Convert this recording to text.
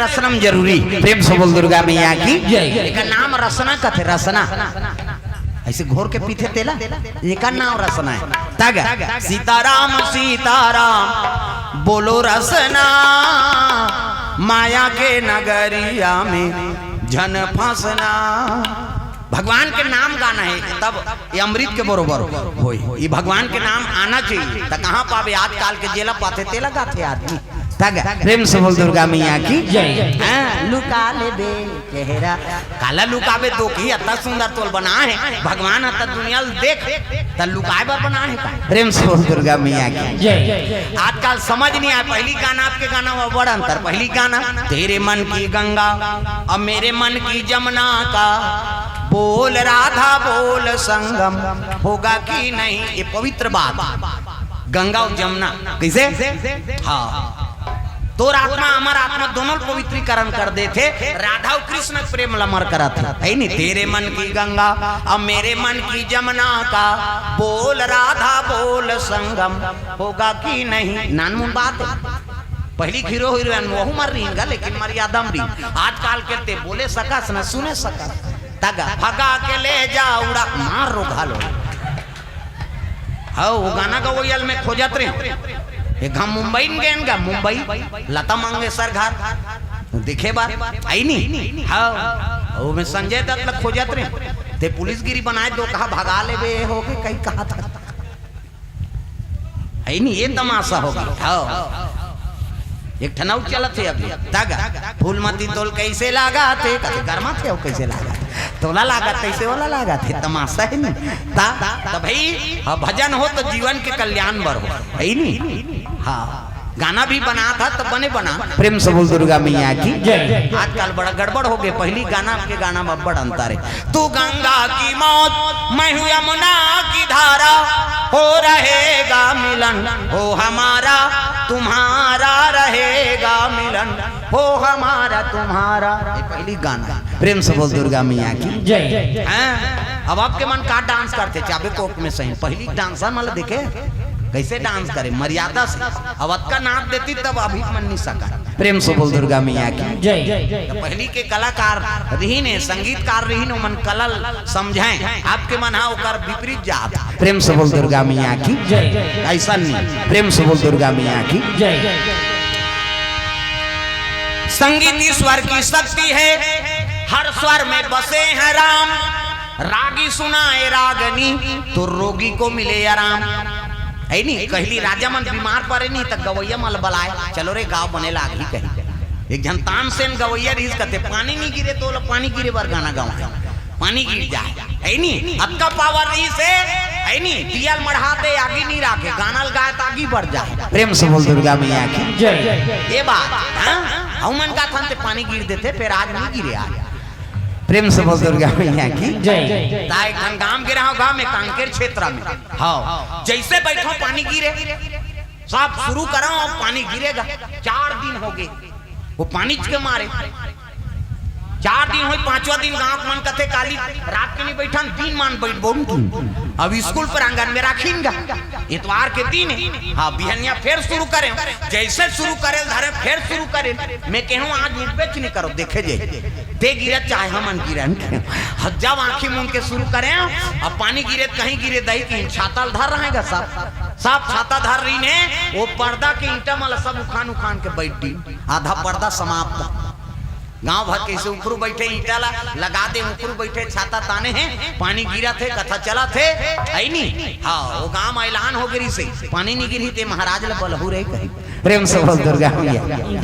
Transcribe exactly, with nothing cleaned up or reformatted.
रसना म जरूरी। प्रेम से बोल दुर्गा मैया की जय। एकर नाम रसना कथे, रसना। अइसे घोर के पीथे तेला, एकर नाम रसना हे। तग सीताराम सीताराम बोलो रसना, माया के नगरिया में झन फंसना। भगवान के नाम गाना हे, तब ये अमृत के बरोबर होई। ये भगवान के नाम आना चाहिए। त कहाँ पाबे? आजकल के जेला पाथे तेला गाथे आदमी। तग प्रेम से बोल दुर्गा मैया की जय। हाँ, लुका लेबे चेहरा। काला लुकाबे, तो की अतना सुंदर तोल बना हे भगवान, अतना दुनिया ल देख, त लुकाए बर बना हे का? प्रेम से बोल दुर्गा मैया की जय। आजकल समझ नहीं आए, पहली गाना, अब के गाना म बड़ अंतर। पहली गाना, तेरे मन की गंगा और मेरे मन की जमुना का, बोल राधा बोल संगम होगा कि नहीं, ये पवित्र बात। गंगा और जमुना कैसे? हाँ, तोर आत्मा, हमर आत्मा, दोनों ल पवित्रीकरण कर देथे। राधा अउ कृष्ण के प्रेम ल अमर करत हे, हे नी? तेरे मन की गंगा, अब मेरे मन की जमुना का, बोल राधा बोल संगम होगा कि नहीं। नानमुन बात हे। पहली हीरो हीरोइन वहू मर रही गा, लेकिन मर्यादा म रही। आजकल के ते बोले सकस न सुने सकस। तग भगा के ले जा उड़ा मार रो घालो। हव, वो गाना गवइया ल मैं खोजत रहे। एक घाम मुंबई म गेन गा, मुंबई, लता मंगेशकर घर। देखे बार, आई नी? हव, वो मैं संजय दत्त ल खोजत रहे। ते पुलिसगिरी बनाए दो, कहा भगा लेबे, हो के कहीं कहा था। हे नी, ये तमाशा हो गे। हव। एक ठन अउ चलत हे अभी। तग, फूलमती तोल कैसे लागथे? कथे, गरमाथे अउ कैसे लागथे? तोला लागथे, तैसे ओला लागथे, तमाशा हे नी। ता, त भाई, हाँ, भजन हो त जीवन के कल्याण बर हो। हे नी? हाँ। गाना भी बनात हा त बने बना। प्रेम से बोल दुर्गा मैया की जय। आजकल बड़ा गड़बड़ हो गे, पहली गाना, अब के गाना म बड़ अंतर हे। तू गंगा की मौत, मैं हूँ यमुना की धारा, हो रहेगा मिलन, हो हमारा तुम्हारा रहेगा मिलन, हो हमारा तुम्हारा। ये पहली गाना। प्रेम से बोल दुर्गा मैया की जय। हाँ, अब अब के मन का डांस करथे, चाबे कोक में सही। पहली डांसर मन ल देखे, कैसे डांस करे, मर्यादा से। अब अतका नाच देती, तब अभी मन नहीं सका। प्रेम से बोल दुर्गा मैया की जय। त पहली के कलाकार रहिन हे, संगीतकार रहिन, ओमन कला ल समझाएं। अब के मन हा ओकर विपरीत जात। प्रेम से बोल दुर्गा मैया की जय। अइसन नहीं, प्रेम से बोल दुर्गा मैया की जय। संगीत ईश्वर की शक्ति है, हर स्वर में बसे हैं राम। रागी सुनाए रागनी, तो रोगी को मिले आराम। हे नी, कहली राजा मन बीमार परे नी, त गवइया मन ल बलाए, चलो रे, गाँव बने लागही कही। एक झन तानसेन गवइया रहिस, कथे, पानी नी गिरे, त ओला पानी गिरे बर गाना गवाए, पानी गिर जाए। हे नी, अतका पावर रहिस हे, हे नी, दिया ल मढ़ा दे, आगी नी राखे, गाना ल गाए, त आगी बढ़ जाए। प्रेम से बोल दुर्गा मैया की जय। ये बात, हाँ? अउ मन का थन ते पानी गिर देथे, फेर आज नी गिरे आज। प्रेम से बोल दुर्गा मैया की जय। ता एक ठन गांव गे रहा हूँ, गांव में कांकेर क्षेत्र में। हव, जैसे बैठो पानी गिरे, सब शुरू करो, अब पानी गिरेगा। चार दिन हो गे, वो पानी के मारे। चार दिन होई, पांचवा दिन गांव के मन कथे, काली रात के नहीं बैठन, दिन मान बैठ बोल। अब स्कूल प्रांगण में राखिन गा, इतवार के दिन हे। हाँ, बिहनिया फेर शुरू करे, जैसे शुरू करे धरे, फेर शुरू करे। मैं कहूँ, आज उठबेच नहीं करो, देखे जे। ते गिरत चाहे हमन गिरन के। ह-, जब आँखी मूंद के शुरू करे, अब पानी गिरे, कहीं गिरे दई की छाता ल धर रहेगा सब। सब छाता धर रहिन हे, वो पर्दा के ईंटा मन ल सब उखान उखान के बैठ दी। आधा पर्दा समाप्त। गांव भर के से उखरू बैठे ईंटा ला लगा दे, उखरू बैठे छाता ताने हे, पानी गिरत हे, कथा चलत हे, हे नी? हाँ, वो गांव म ऐलान हो गे रिहिसे, पानी नी गिरही ते महाराज ल बलहू रे कही। प्रेम से बोल दुर्गा मैया।